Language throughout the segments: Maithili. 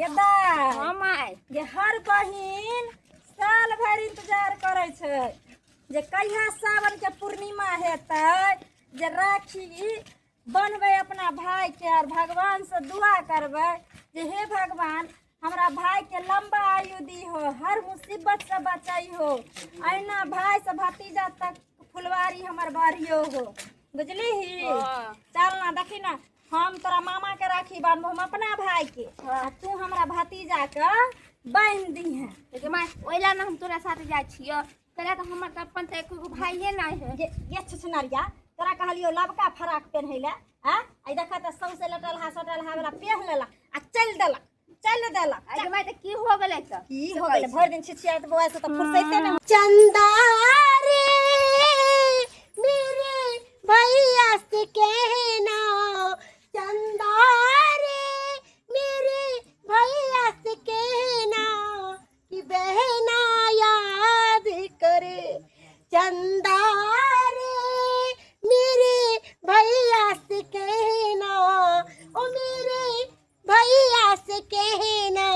ये दाय। हाँ माय। ये हर बहिन साल भरि इंतजार करै छै जे कहिया सावन के पूर्णिमा हेतै जे राखी बनबै अपना भाई के और भगवान से दुआ करबै जे हे भगवान, हमरा भाई के लंबा आयु दी हो, हर मुसीबत से बचाई हो, अहिना भाई से भतीजा तक फुलवारी हमर बढ़ियो हो। बुझली ही? हाँ। चल ना, देखी ना, हम तोरा मामा के राखी बांधबो, हम अपना भाई के, आ तू हमरा भतीजा के बांधि दी है। लेकिन माय, ओहि ला ना हम तोरा साथ जाइ छियो, कहला तऽ हमर तऽ अपन तऽ एको गो भाइये नहि है। ये छुछुनरिया, तोरा कहलियो लबका फराक पेन्है लए, आ आई देखा तऽ सौंसे लटल हा सटल हा वाला पेह लेलक आ चलि देलक, चलि देलक। अरे माय, तऽ की हो गेलै? तऽ की हो गेलै? भरि दिन छिछियाइत बौआ से तऽ फुर्सैते ने। चंदा रे, मेरे भैया से कहना, चंदा रे, मेरे भैया से कहना कि बहना याद करे। चंदा रे, मेरे भैया से कहना, ओ मेरे भैया से कहना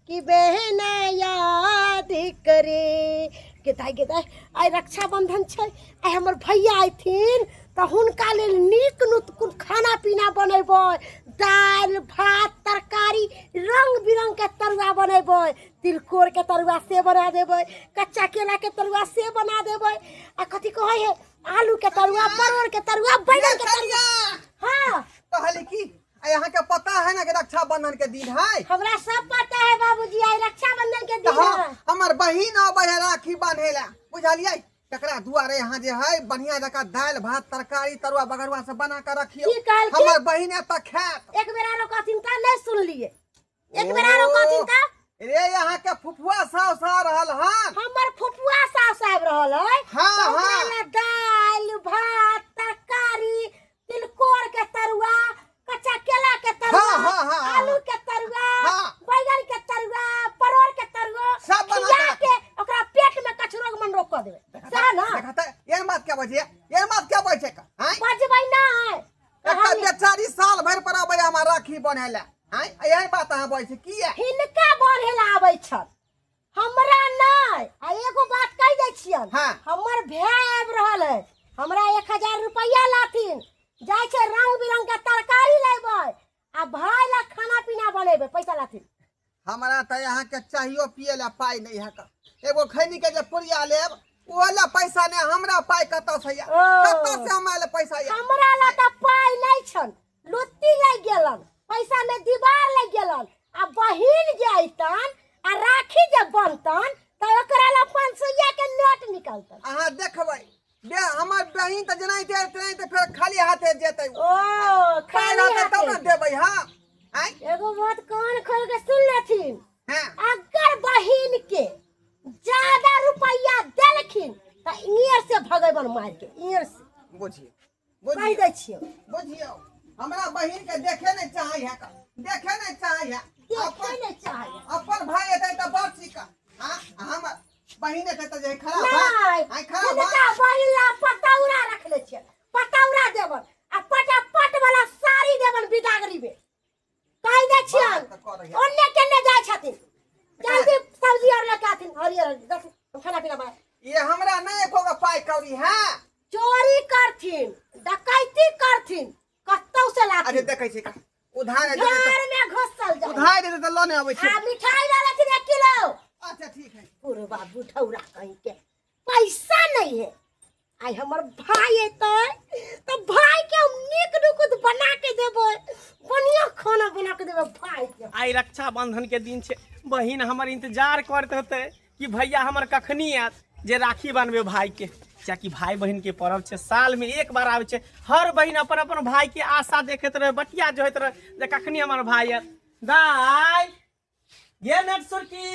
कि बहना याद करे। गेदाइ गेदाइ, आइ रक्षाबंधन छै। आइ हमर भैया अयथिन तऽ हुनका लेल नीक नुत खाना पीना बनेबै। दालि भात तरकारी, रंग बिरंग के तरुआ बनेबै। तिलकोर के तरुआ से बना देबै, कच्चा केला के तरुआ से बना देबै, आ कथी कहै है, आलू के तरुआ, परोड़ के तरुआ, बैगन के तरुआ। हाँ। कहली की आ यहाँ के पता है ना कि रक्षाबंधन के दिन है? हमरा सब पता है बाबूजी, आइ रक्षाबंधन के दिन हाँ, है। हमर बहिन अबै है राखी बांधे ला, बुझलियै? तकरा दुआरे यहाँ जे है बढ़िया जकाँ दालि भात तरकारी तरुआ बगरुआ सब बना के रखियौ। की कहलखिन? हमर बहिन एतऽ खायत। एक बेर आरो कहथिन तऽ नहि सुनलियै, एक बेर आरो कहथिन तऽ। रे, यहाँ के फुफुआ सास आ रहल हन। हमर फुफुआ सास आबि रहल है? हाँ। तऽ ओकरा हाँ। लए दालि भात तरकारी, तिलकोर के तरुआ, कच्चा केला के तरुआ, हाँ, हाँ, हाँ, हाँ। आलू के तरुआ, हाँ। बैगन के तरुआ, परोड़ के तरुआ सब बना खिया के के ओकरा पेट में कचरोग मन रोक कऽ देबै, सएह ना? देखा तऽ, एहन बात क्या बजिए, एहन बात क्या बजै छै? आँय? बजबै नहि। एकटा बेचारी साल भरि पर अबै हमरा राखी बन्है लए, आँय, एहन बात अहाँ बजै छी किया? हिनका बान्हे लए आबै छल, हमरा नहि। आ एगो बात कहि दै छियन। हाँ। हमर भाय आबि रहल है, हमरा 1000 रुपैआ लाथिन, जाइ छै रंग बिरंग के तरकारी लेबै आ भाय ला खाना पीना बनेबै, पैसा लाथिन। हमरा तऽ अहाँके चाहियो पिए लए पाइ नहि है, एगो खैनी के जे पुड़िया लेब ओहो लए पैसा नहि। हमरा पाइ कतऽ से यऽ? ओ। कतऽ से हमरा लए पैसा यऽ? हमरा ला तऽ पाइ नहि छन, लुत्ती लागि गेलन, पैसा में दीवार लागि गेलन, आ बहिन जे अयतन आ राखी जे बनतन तऽ ओकरा ला 500 के नोट निकलतन। अहाँ देखबै बे, हमर बहिन तऽ जेनाहिते तेनाहिते फेर खाली हाथे जेतै। ओ पाइ खाली रहतै तब ने हाथे? देबै। हाँ, आँय। एगो बात कान खोल के सुन लेथिन। हाँ। अगर बहिन के ज्यादा रुपया देलखिन तऽ इयर से भगेबन मार के, इयर से। बुझियौ। कहि बुझियौ। दै छियौ। बुझियौ, हमरा बहिन के देखे नहि चाहै है, देखे नहि चाहै है। देखे अपन नहि चाहै है। अपन भाई एतै तऽ बड़ ठीक, हाँ, हमर बहिन एतै तऽ जे खराब नहि। आइ खराब। हिनका बहिन ला पतौरा रखले छियै, पतौरा देबन आ पटापट वाला साड़ी देबन बिदागरी में। कहि दै छियन। बात तऽ करै है। ओन्ने केने जाइ छथिन, जल्दी सब्जी आर लऽ के आथिन, हरियर हरियर दस खाना पीना बना। ये हमरा नहि एको गो पाइ कौड़ी है। चोरी करथिन, डकैती करथिन, कतौ से अरे लाथिन। देखै छी का उधार देतै घर में घुसल तऽ जाय। उधार देतै तऽ लऽ नहि अबै छी। आ मिठाई लऽ लेथिन 1 किलो। अच्छा, ठीक है। बुढ़वा बुढ़ौरा कहीं के, पैसा नहीं है। आइ हमर भाई एतै तऽ भाई के हम नीक नुकुत बना के देबै, बढ़िया खाना बना के देबै भाई के। आइ रक्षाबंधन के दिन छै, बहिन हमर इंतजार करैत होतै कि भैया हमर कखनी आयत जे राखी बान्हबै भाई के। कियाकि भाई बहिन के पर्व छै, साल में एक बार आबै छै। हर बहिन अपन अपन भाई के आशा देखैत रहे, बटिया जोहैत रहे जे कखनी हमर भाई आयत। दाय गे नेट सुरकी।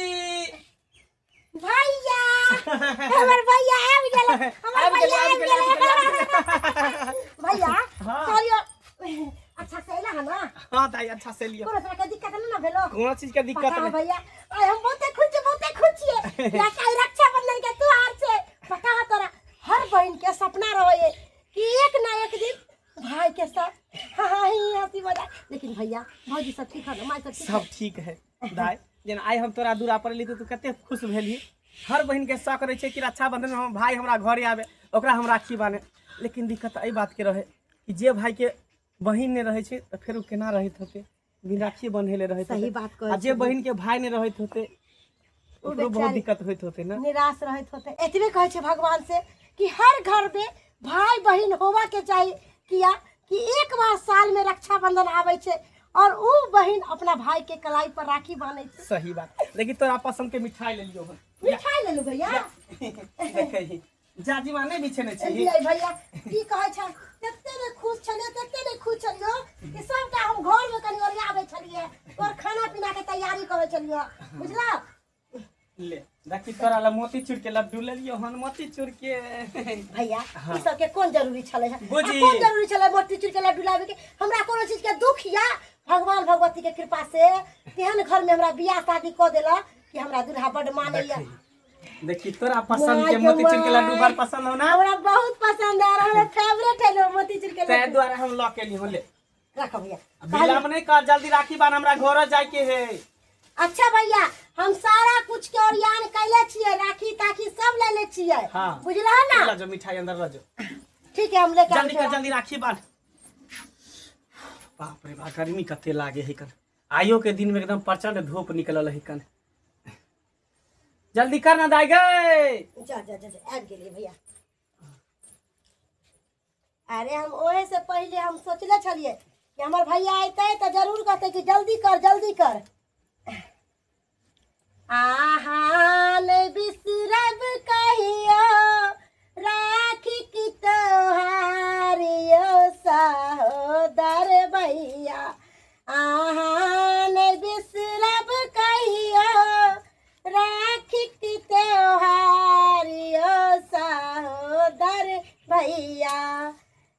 भैया, हमर भैया आबि गेल, हमर आबि गेलै, भैया आबि आबि गेलै, गेल। आबि गेलै। भैया। हाँ। चलियो, अच्छा से अइला है ना? हाँ दाई, अच्छा से लियो। कोनो तरह के दिक्कत नहीं ना भेलो? कोनो चीज के दिक्कत पता है नहीं। भैया, आइ हम बहुते खुश छियै, बहुते खुश छियै, कियाकि आइ रक्षाबंधन के त्योहार छै। पता है तोरा, हर बहिन के सपना रहे है कि एक ना एक दिन भाई के साथ हाँ ही हंसी मजाक। लेकिन भैया भौजी सब ठीक है ना, माय सब ठीक? सब ठीक है दाय। जेना आइ हम तोरा दूरा पर एली तऽ तू कते खुश भेलही। हर बहिन के शौक रहै छै कि रक्षाबंधन में हमर भाई हमरा घरे आवे, ओकरा हम राखी बान्हे। लेकिन दिक्कत एहि बात के रहे कि जे भाई के बहिन नहि रहै छै तऽ फेर ओ केना रहैत होतै, बिन राखी बन्हेले रहैत सही होतै। बात कहै आ जे बहिन के भाई नहि रहैत होतै ओकरो बहुत बेचारी- दिक्कत होइत होतै ने, निराश रहैत होते। एतबे कहै छै भगवान से कि हर घर में भाई बहिन होवा के चाही, किया कि एक बार साल में रक्षाबंधन आबै छै और उ बहिन अपना भाई के कलाई पर राखी बांधै छै। सही बात। लेकिन तोरा पसंद के मिठाई ले लियो हन। मिठाई लेलू भैया? देखै जाजिमा नहि बिछेने छी। लियै भैया। की कहै छै, तते ने खुश छलियै, तते ने खुश छलियै कि सबटा हम घर में कनि ओरियाबै छलियै और खाना पीना के तैयारी करै छलियै, बुझला? ले देखी, तोरा ला मोतीचूर के लड्डू ले लियो हन, मोतीचूर के। भैया, ई सबके कोन जरूरी छलै है? बुझी। आ कोन जरूरी छलै मोतीचूर के लड्डू लाबे के? हमरा कोनो चीज के दुख या भगवान भगवती के कृपा से तेहन घर में हमरा बियाह शादी कऽ देला कि हमरा दूल्हा बड मानैया। देखी, तोरा पसंद के मोतीचूर के लड्डू बड़ पसंद हो ना? हमरा बहुत पसंद है, हमरा फेवरेट है लो मोतीचूर के तै लड्डू। दुआरे हम लऽ के एली हन, ले। रखो भैया। विलम्ब नहीं कर, जल्दी राखी बांध, हमरा घर जाय के है। अच्छा भैया, हम सारा कुछ के ओरियान कैले छियै, राखी ताखी सब ले ले छियै। हाँ। बुझला ना? ल जो, मिठाई अंदर ल जो। ठीक है, हम लेके जल्दी आबै कर, छी। जल्दी राखी बांध। बाप रे बाप, गर्मी कते लागे है कन। आइयो के दिन में एकदम प्रचंड धूप निकलल है कन। जल्दी कर ना दाई गए। जा जा जा जा, आबि गेलियै भैया। अरे हम ओहे से पहिले हम सोचले छलियै कि हमर भैया अयतै तऽ जरूर कहतै कि जल्दी कर, जल्दी कर। आहा नहि बिसरब कहियो राखी की त्योहार यो सहोदर भैया, आहा नहि बिसरब कहियो राखी की त्योहार यो सहोदर भैया,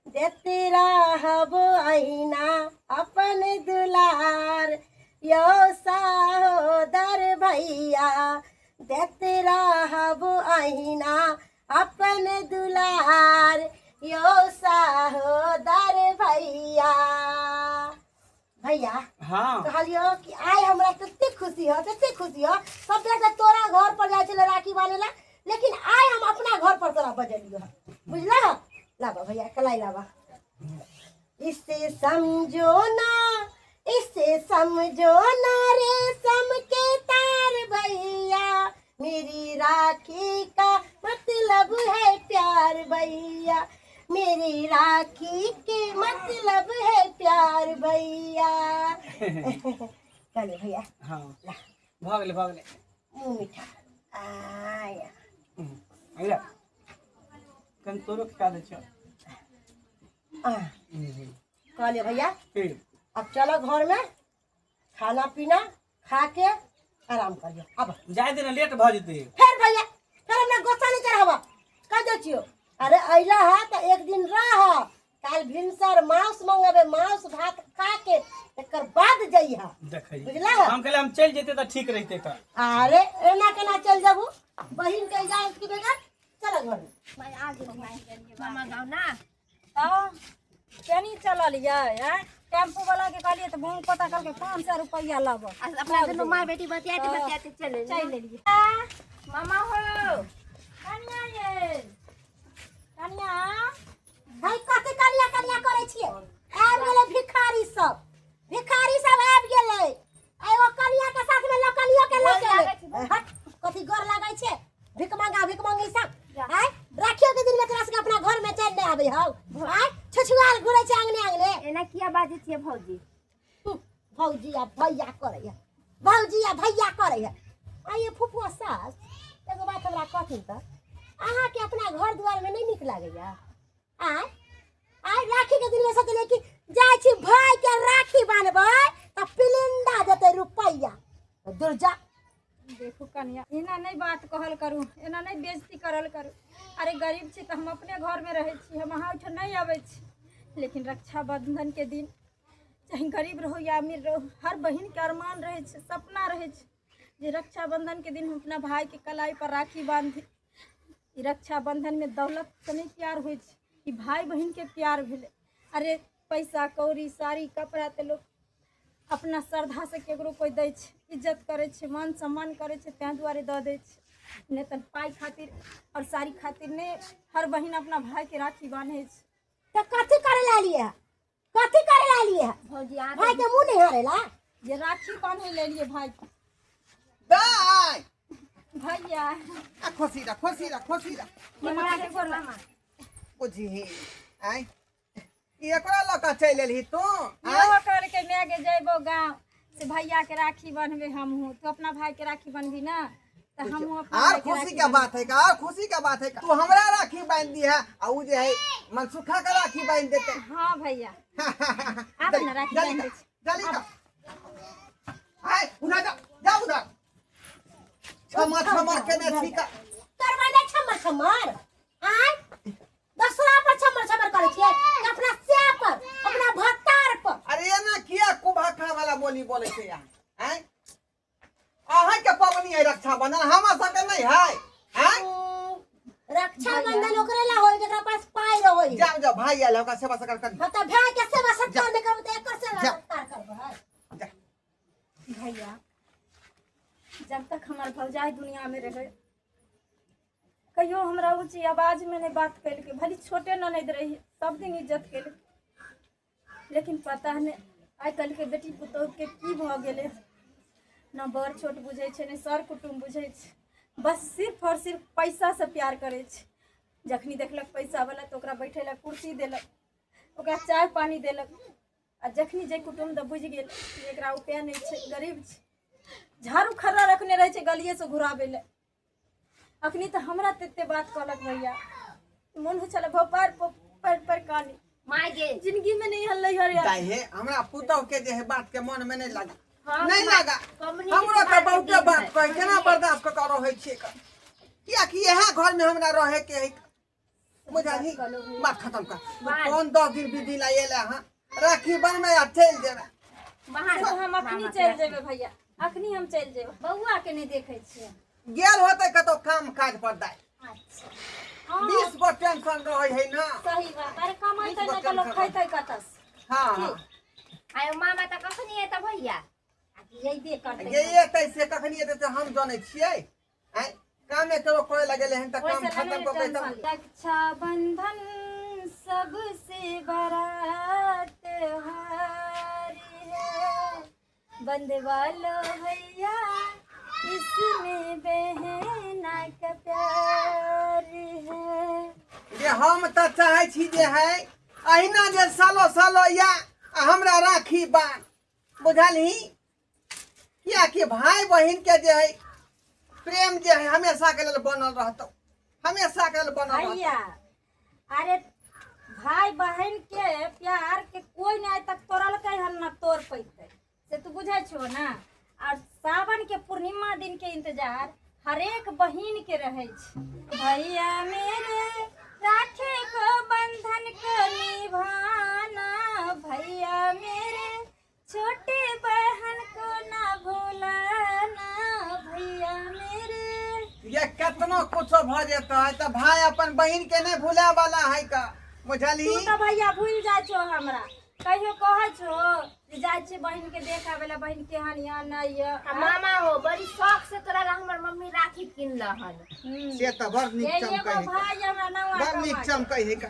देते रहब अहिना अपन दुलार यो सहोदर भैया, देते रहब अहिना अपन दुलार यो सहोदर भैया। भैया। हाँ। कहलियो कि आइ हमरा तते खुशी हो, तते खुशी हो। सब बेर तऽ तोरा घर पर जाइ छलै राखी बान्है ला, लेकिन आइ हम अपना घर पर तोरा बजेलियो हँ, बुझला? लाबा भैया, कलाई लाबा। इसे समझो ना, इसे समझो ना रेशम के तार भैया, मेरी राखी का मतलब है प्यार भैया, मेरी राखी के मतलब है प्यार भैया। चलो भैया। हाँ, भऽ गेलै, भऽ गेलै। मुँह मीठा आया। अगिला कनि तोरो खिया दै छियौ। आ, कहलिए भैया, ठीक। अब चलो घर में खाना पीना खा के आराम करियो अब। जाय दे ने, लेट भऽ जेतै। फिर भैया, फिर हमरा गुस्सा नहीं चढ़ावा, कह दे छियो। अरे अइला है तो एक दिन रह, काल भिनसर मांस मंगाबे, मांस भात खा के एकर बाद जइहा। देखै बुझला? हम कहले हम चलि जेतै तऽ ठीक रहितै तऽ। अरे एना केना चल जाबू बहिन के इजाजत के बगैर? चल घर में। मैं आ गेलियै मामा गाँव ना। तऽ केनी चलल ये? आँय, टेम्पू वाला के कहलियै तऽ भूंग पता कहलकै 500 रुपैआ लेबऽ। आ अपना दुनू माय बेटी बतियाते बतियाते चले चलि एलियै। मामा हो। कनिया ये, कनिया। भाई, कथी कनिया कनिया करै छियै? आबि गेलै भिखारी सब, भिखारी सब आबि गेलै। आ एगो कनिया के साथ में लकनियो के लऽ के एलै। हट, कथी गोर लागै छै? भिखमंगा भिखमंगी सब। आय राखियो के दिन में तोरा सबके अपना घर में चैन नहि आबै हौ? आय छुछुआर घुरै छै अंगने अंगने। एना किया बाजै छियै भौजी? भौजी आ भैया करैया, भौजी आ भैया करैया। आ ये फुफुआ सास, एगो बात हमरा कहथिन तऽ, अहाँके अपना घर दुआरमे नहि नीक लागैया? आय आय राखी के दिन में सोचलियै कि जाइ छी भाई के राखी बान्हबै तऽ पिलिंदा देतै रुपैआ। दुर्जा। देखू कनिया, एना नहि बात कहल करू, एना नहि बेइज्जती करल करू। अरे गरीब छी तऽ हम अपने घरमे रहै छी, हम अहाँ ओहिठाम नहि अबै छी। लेकिन रक्षाबंधन के दिन चाहे गरीब रहू या अमीर रहू, हर बहिनके अरमान रहै छै, सपना रहै छै जे रक्षाबंधनके दिन हम अपना भाईके कलाई पर राखी बांधी। ई रक्षाबंधनमे दौलतसँ नहि प्यार होइ छै, ई भाय बहिनके प्यार भेलै। अरे पैसा कौड़ी साड़ी कपड़ा तऽ लोक अपना श्रद्धासँ केकरो कोइ दै छै, इज्जत करै छै, मान सम्मान करै छै, ताहि दुआरे दऽ दै छै। नहि तऽ पाइ खातिर आओर साड़ी खातिर नहि हर बहिन अपना भाइके राखी बान्है छै। तऽ कथी करे ला एलियै? कथी करे ला एलियै? भौजी अहाँ भाई के मुंह नहीं हरेला। जे राखी बान्है लए एलियै भाइके। दाइ भैया आ खुशी रह, खुशी रह, खुशी रह। मामा के गोर लाग। बुझही आँय, ई एकरा लऽ कऽ चलि एलही तू? आँय इहो करके मैं गे जयबो गाँव से भैया के राखी बन्हबे हमहूँ। तू अपना भाई के राखी बन्हबी ना, तऽ हमहूँ अपना आर भाई के खुशी राखी के बात है का, आर खुशी के बात है का। तू हमरा राखी बांध दी है आ उ जे है मनसुखा के राखी बांध देते। बन्हबी। हाँ भैया, आब ना राखी जल्दी बांध कर, दै छी। जल्दी कर। आय उधर जा, जा उधर। छमर छमर के ने छी का। तोर माय नहि छमर छमर? आय दसरा पर छमर छमर करै छियै कि अपना स्या पर, अपना भत्तार पर? अरे एना किया कुभाखा वाला बोली बोले छै यहाँ? आँय, अहाँ के पबनी है रक्षाबंधन, हमरा सबके नहीं है? आँय रक्षाबंधन ओकरे ला होय जेकरा पास पाई रहै। जाओ जाओ, भाई आयल है, ओकरा सेवा सत्कार करी। हाँ, तऽ भाय के सेवा सत्कार नहि करबै तऽ एकर सेवा जा। सत्कार करबै? जा। भैया, जब तक हमार भौजाई दुनिया में रहे कहियो हमरा ऊँची आवाज में नहीं बात केलकै, भली छोटे ननैद रही सब दिन इज्जत केलकै। लेकिन पता नहीं आइ काल्हि के बेटी पुतोहु के की भऽ गेलै, न बड़ छोट बुझै छै, ने सर कुटुम्ब बुझै छै, बस सिर्फ और सिर्फ पैसा से प्यार करै छै। जखनी देखलक पैसा वाला तऽ ओकरा बैठे लए कुर्सी देलक, ओकरा चाय पानी देलक, आ जखनी जे कुटुम्ब तऽ बुझि गेल जे एकरा उपाय नहि छै, गरीब छै, झाड़ू खर्रा रखने रहै छै गलिएसँ घुराबै लए। अखनी तऽ हमरा तते बात कहलक भैया, मोन होइ छलै भोपार पर पर कानी। माय गे, जिंदगी में नहीं हल्लै हर यार। दाइ हे, हमरा पुतहु के जे है बात के मन में नहीं लगा। हाँ, नहीं लगा। कमनी के हमरो तऽ बात बहुते दिन बात है। कहे केना बर्दाश्त कऽ कऽ रहै छियै का? कियाकि इएह घर में हमरा रहे के है। बुझलही? बात खत्म कर। बात। कौन 10 दिन 20 दिन आयल अहाँ राखी बनबै आ चलि जेबै? बाहर से तऽ हम अखनी चलि जेबै भैया, अखनी हम चलि जेबै। बौआ के नहि देखै छियै। गेल होतै कतौ काम काज पर दाइ। अच्छा हँ, 20 गो टेंशन रहै है ना। सही बात। अरे कमाइते नहि तऽ लोक खैतै कतऽ से? हाँ हाँ। आयो मामा तऽ कखनी एतऽ भैया? अयबे करतै। गे एतै से कखनी एतै से हम जानै छियै। आँय, कामे केरो करे लगेले हन तऽ काम ओहिसँ खत्म नहि कऽ के टेंशन तब। रक्षाबंधन सबसे बड़ा त्योहार है, बंधवा लो भैया इसमें बहना का प्यार है। जे हम तऽ चाहै छी जे है अहिना जे सालो सालो या आ हमरा राखी बान, बुझलही? कियाकि भाई बहिन के जे है प्रेम जे है हमेशा के लेल बनल रहतौ, हमेशा के लेल बनल रहतौ। भैया, अरे भाई बहन के प्यार के कोई नहीं आइ तक तोड़लकै हन ना तोड़ पैतै, से तू बुझै छो ना। और सावन के पूर्णिमा दिन के इंतजार हरेक बहिन के रहै छै। भैया मेरे राखे को बंधन को निभाना, भैया मेरे छोटे बहन को ना भुलाना, भैया मेरे। ये केतनो कुछो भऽ जेतै तऽ भाई अपन बहिन के नहीं भूले वाला है का, बुझलही? तू तऽ भैया भूल जाइ छो हमरा। कहियो कहै छो जे जाइ छी बहिन के देख आबै ला, बहिन केहन यऽ नहि यऽ? आ मामा हो, बड़ी शौक से तोरा ला हमर मम्मी राखी किन रहल। से तऽ बड़ नीक ये एगो चमकै है का। भाई हमरा नौआ बड़ नीक कमा के। चमकै है का।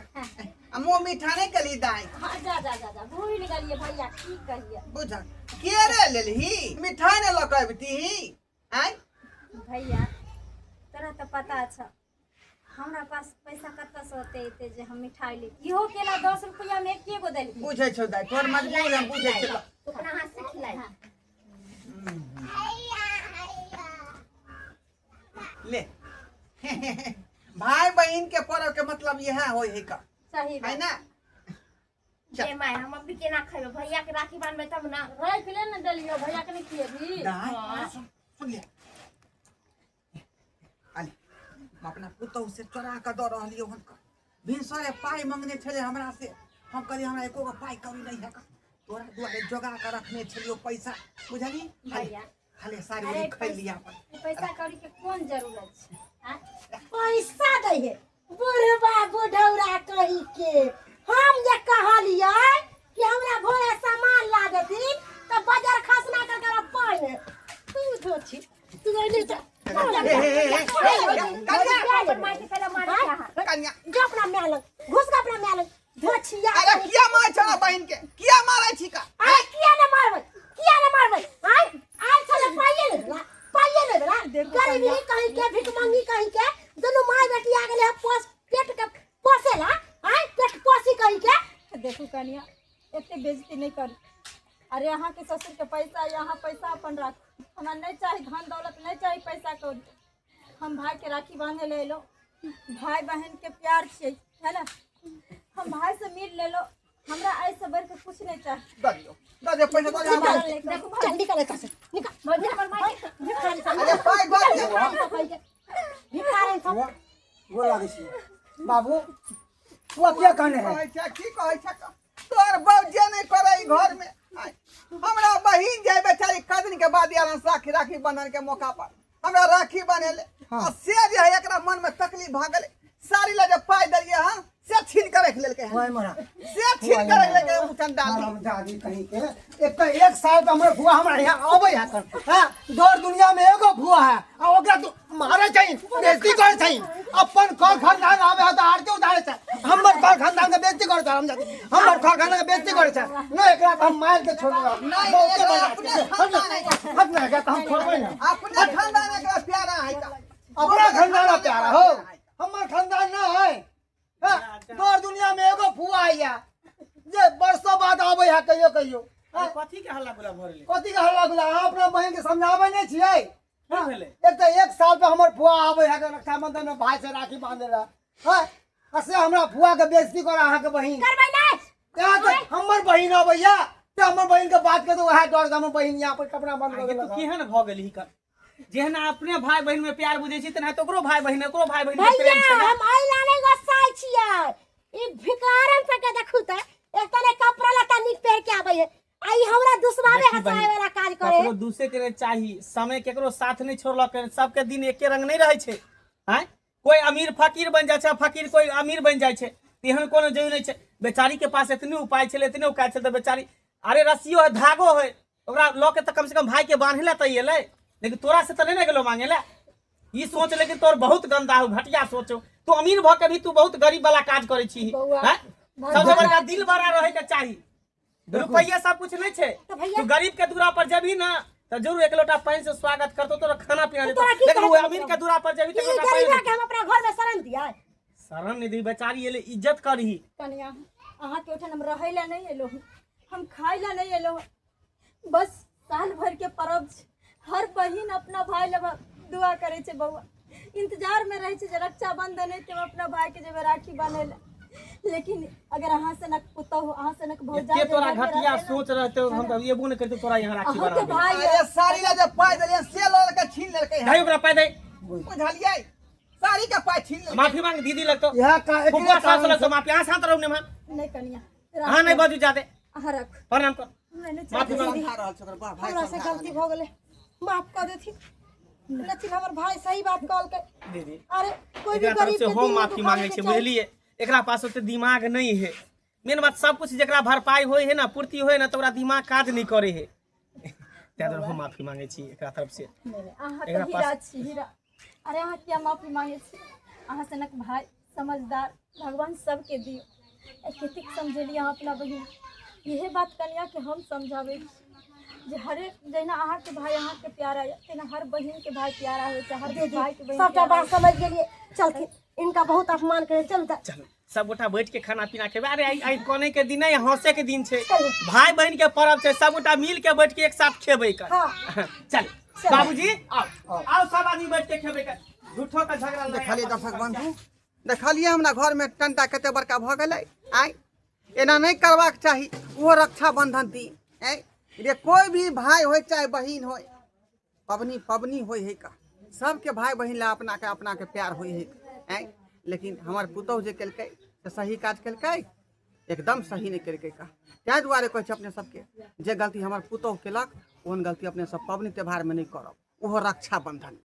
आ मुँह मीठा नहीं कली दाइ? हाँ, जा जा जा जा, भूल गेलियै भैया, की कहियै। बुझल के रे लेलही? मिठाई ने लऽ कऽ अबितीही? आँय भैया, तोरा तऽ पता छ हमरा पास पैसा कतऽसँ होते एते जे हम मिठाई लेती। इहो केला 10 रुपया में एके गो देलकै। बुझै छौ दाइ, तोहर मजबूर हम बुझै छियौ। तू अपना हाथ से खिलाई। ले, भाई बहिन के पर्व के मतलब इएह होइ है का। सही है बात ना? जे माय, हम अभी केना खेबै? भैया के राखी बांधबै तब ना। राखि ले ने, देलियो भैया के नहि खिएबी? दाइ सुन, सुन ले, आले हम अपना पुतहु से चोरा कऽ दऽ रहलियौ हन। भिनसरे पाइ मंगने छलै हमरा से, हम कहलियै हमरा एको गो पाइ कौड़ी नहि है, तोरा दुआरे जोगा कऽ रखने छलियौ पैसा, बुझलही? भैया। खाली साड़ी अरे उड़ी खरीद लिया अपन। पैसा कौड़ी के कोन जरूरत छै आँय? पैसा दै है बुढ़बा बुढ़ौरा कही के। हम जे कहलियै कि हमरा भोरे सामान ला देथिन तऽ बजर खसना कर कर पानि तू तो छी तू अइली तऽ हे, हे, हे, हे, अपन माय के पहिले मारै छै अहाँ। कन्या जो अपना माय लग घुस के अपना माय लग धोछिया अरे किया मारै छौ बहिन के किया मारै छी का अरे किया ने मारबै किया ने मारबै आय आय छले पाइए ने देला पाइए ने देला गरीबी कहीं के भिखमंगी कहीं के दुनू माय बेटी आ गेले पोस पेट के पोसेला आय पेट पोसी कहीं के देखू कनिया एते बेइज्जती नहीं करू। अरे अहाँके ससुरके पैसा यऽ, अहाँ पैसा अपन राखू। हमरा नहीं चाही धन दौलत, नहीं चाही पैसा कौड़ी। हम भाई के राखी बांधे ले एलहुँ, भाई बहन के प्यार छियै, है ना। हम भाई से मिल लेलहुँ, हमरा एहिसँ बढ़ि कऽ कुछ नहीं चाही। दऽ दियौ, दऽ दियौ पैसा, दऽ दियौ हमरा। चल निकल एतऽ से, निकल। भौजी हमर माय के भिखारी सब। अरे पाइ दऽ दियौ। भिखारी सब कहीं के भिखारी सब। बुआ गोर लागै छी बाबू। बुआ किया काने है? कहै छै की कहै छै तोहर बाप जे नहि करै ई घर में। आय, हमरा बहिन जे बेचारी कदिन के बाद आयल हन राखी राखी बंधन के मौका पर हमरा राखी बनेले। हाँ। आ से जे है एकरा मन में तकलीफ भऽ गेलै, साड़ी लए जे पाइ देलियै हन से छीन के रखि लेलकै हन। ओए मरा से छीन के रखि लेलकै हन, चंडाल। दादी कहीं के एक तो एक साल पे हमर फुआ हमरा यहाँ आबै है कर हां दौड़ दुनिया में एगो फुआ है आ ओकरा तू मारे छै, बेइज्जती करे छै। अपन घर खानदान आवे है तो आरती उतारे छै, हमर घर खानदान के बेइज्जती करे छै। हम जाति हमर घर खानदान के बेइज्जती करे छै न, एकरा त हम मार के छोड़ देब। नहीं, बहुते एकरा मजा अपने छै। खानदान है। हट ना, एकरा त हम छोड़बै ना। अपने खानदान एकरा प्यारा है का। अपना खानदान प्यारा हो, हमर खानदान ना है। हाँ, तोर दुनिया में एगो फुआ है जे बरसों बाद आबै है कहियो कहियो। अरे कथी के हल्ला गुल्ला भऽ रहलै? कथी के हल्ला गुल्ला? अहाँ अपना बहिन के समझाबै नहि छियै? की भेलै? एक तऽ एक साल पे हमर फुआ आबै है रक्षाबंधन में भाई से राखी बांधे ला, हाँ, आ से हमरा फुआ के बेइज्जती करे अहाँके बहिन। करबै नहि। तें तऽ हमर बहिन अबैया तऽ हमर बहिन के बात के तऽ वएह डर से हमर बहिन यहाँ पर कपड़ा बंद कऽ आगे तू देलक। केहन भऽ गेलही कर? जेहन अपने भाई बहिन में प्यार बुझै छी तेना ओकरो भाई बहिन, ओकरो भाई बहिन में भैया प्रेम छै ने। हम अइला नहि गोस्साइ छियै, ई भिखारन सबके देखू तऽ एक तने कपड़ा लत्ता नीक पहिर के आबै है आ ई हमरा दुसबावे देखी हंसावे बहिन, वाला काज करे। ककरो दूसरे के नहि चाही, समय केकरो साथ नहि छोड़लक, सबके दिन एके रंग नहि रहै छै। आँय, कोई अमीर फकीर बनि जाइ छै, फकीर कोई अमीर बनि जाइ छै, तेहन कोनो जरूरी नहि छै। बेचारी के पास एतने उपाय छलै, एतने उपाय छलै तऽ बेचारी अरे रस्सियो है धागो है ओकरा लऽ के तऽ कम से कम भाई के बान्हे ला तऽ एलै, लेकिन तोरा से तऽ नहि ने गेलो मांगे ला। ई सोच लेकिन तोर बहुत गंदा हो, घटिया सोच हो। तू अमीर भऽ के भी तू बहुत गरीब वाला काज करै छी। बौआ, हैं? सबसे बड़का दिल बड़ा रहे के चाही, रुपैया सब कुछ नहीं छै। तऽ भैया- तू गरीब के दूरा पर जबी ना तऽ जरूर एक लोटा पानि से स्वागत करतो, तोरा खाना पीना देतो। तोरा की लेकिन वो कहै अमीर के दूरा पर जबी तऽ ई एक लोटा पानि गरीबा के हम अपना घर में शरण दियै? शरण नहीं दी, बेचारी एले इज्जत करही। कनिया, अहाँके ओहिठाम हम रहै लए नहि एलहुँ, हम खाइ लए नहि एलहुँ, बस साल भर के पर्व छै। हर बहिन अपना भाई लए दुआ करै छै बौआ, इंतजार में रहै छै जे रक्षाबंधन है कि हम अपना भाई के जेबै राखी बान्है लए। लेकिन अगर अहाँ सनक पुतहु, अहाँ सनक भौजाई एते तोरा जे घर में घटिया रहतै ने, सोच रहते हम तऽ एबो नहि करितौ तोरा यहाँ राखी अहूँके बनाबे। भाई अरे साड़ी ला जे पाइ देलियै से लऽ के छीन लेलकै हन। दही ओकरा पाइ दे। बुझलियै, साड़ी के पाइ छीन लेलकै। माफी मांग दीदी लगतो, इएह का एकरे फुफा सास कारण लगतो माफी। अहाँ शांत रहू ने मां। नहि कनिया, अहाँ नहि बाजू जादे। अहाँ राखू। प्रणाम कर, हमरा नहि माफी चाही। मांग। समझा रहल छै ओकर बा भाई, हमरा से समझा गलती भऽ गेलै, माफ कऽ देथिन। लेकिन हमर भाई सही बात कहलकै। दीदी, अरे कोई भी एकरा तरफ गरीब से के हम दिल में माफी दुखाबै मांगे के छी, चाही। बुझलियै? एकरा पास ओते दिमाग नहीं है। मेन बात सब कुछ जकरा भरपाई होय है ना, पूर्ति होय ना, तऽ ओकरा दिमाग काज नहीं करे है। ताहि दुआरे हम माफी मांगे छी एकरा तरफ से। नहि, नहि, अहाँ एकरा तऽ पास- हीरा छी, हीरा। अरे अहाँ किया माफी मांगे छी? अहाँ सनक भाई समझदार भगवान सबके दियौ। कतेक समझेलियै अहाँ अपना बहिन, इहे बात कनिया के हम समझाबै छी जे हरेक जहिना अहाँके भाई अहाँके प्यारा यऽ तहिना हर बहिन के भाई प्यारा होइ छै, हर भाई के बहिन सबटा प्यारा बात समझ गेलियै। चलथिन, इनका बहुत अपमान करे, चलू तऽ। चलू सब गोटा बैठ के खाना पीना खेबै। अरे आइ आइ कने के दिन नहीं, हंसे के दिन छै, भाई बहिन के पर्व छै, सब गोटा मिल के बैठ के एक साथ खेबै कर। हाँ। चल बाबूजी, आओ आओ, सब आदमी बैठ के खेबै कर। झूठो का झगड़ा लड़ाई देखलियै आपस में दर्शक बंधु, देखलियै हमरा घर में टंटा कते बड़का भऽ गेलै। आइ एना नहि करबाक चाही। ओहो रक्षाबंधन दिन आइ रे कोई भी भाई होय चाहे बहिन होय, पबनी पबनी होय है का, सबके भाई बहिन ला अपना के अपना के प्यार होय है आइ। लेकिन हमर पुतहु जे केलकै से सही काज केलकै? एकदम सही नहि केलकै का। ताहि दुआरे कहै छै अपने सबके जे गलती हमर पुतहु केलक ओहन गलती अपने सब पबनी त्योहारमे नहि करब, ओहो रक्षाबंधन।